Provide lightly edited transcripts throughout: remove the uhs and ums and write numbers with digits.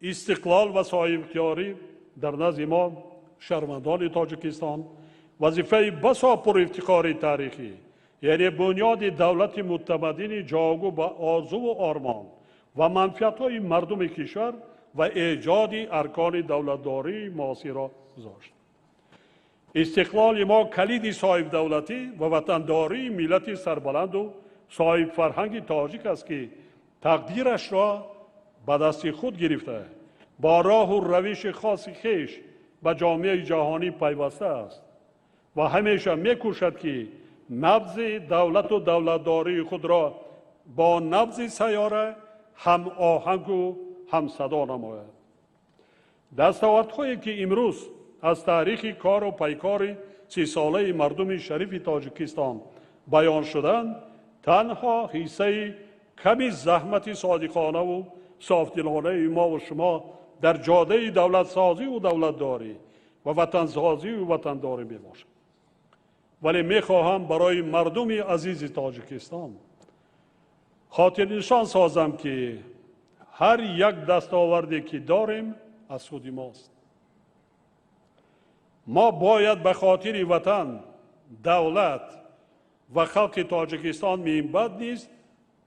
Истиқлол ва соҳибихтиёрӣ дар назди мо, шаҳрвандони Тоҷикистон, вазифаи басо пурэфтихори таърихӣ, яъне бунёди давлати мутамаддини ҷавобгӯ ба орзуву ормон ва манфиатҳои мардуми кишвар ва эҷоди аркони давлатдории муосирро гузошт. Истиқлоли мо калиди соҳибдавлатӣ ва ватандории миллати сарбаланду соҳибфарҳанги тоҷик аст, ки тақдирашро ба дасти худ гирифта, бо роҳу равиши хоси хеш ба ҷомеаи ҷаҳонӣ пайваста аст ва ҳамеша мекӯшад, ки набзи давлату давлатдории худро бо набзи сайёра ҳамоҳангу ҳамсадо намояд. Дастовардҳое, ки имрӯз аз таърихи кору пайкори 30-солаи мардуми шарифи Тоҷикистон баён шуданд, танҳо ҳиссаи ками заҳмати содиқонаву софдилонаи мову шумо дар ҷодаи давлатсозиву давлатдорӣ ва ватансозиву ватандорӣ мебошад. Вале мехоҳам барои мардуми азизи Тоҷикистон хотирнишон созам, ки ҳар як дастоварде, ки дорем, аз худи мост. Мо бояд ба хотири ватан, давлат ва халқи Тоҷикистон минбаъд низ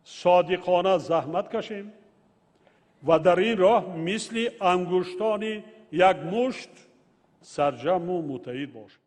содиқона заҳмат кашем ва дар ин роҳ мисли ангуштони як мушт сарҷамъу муттаҳид бошем.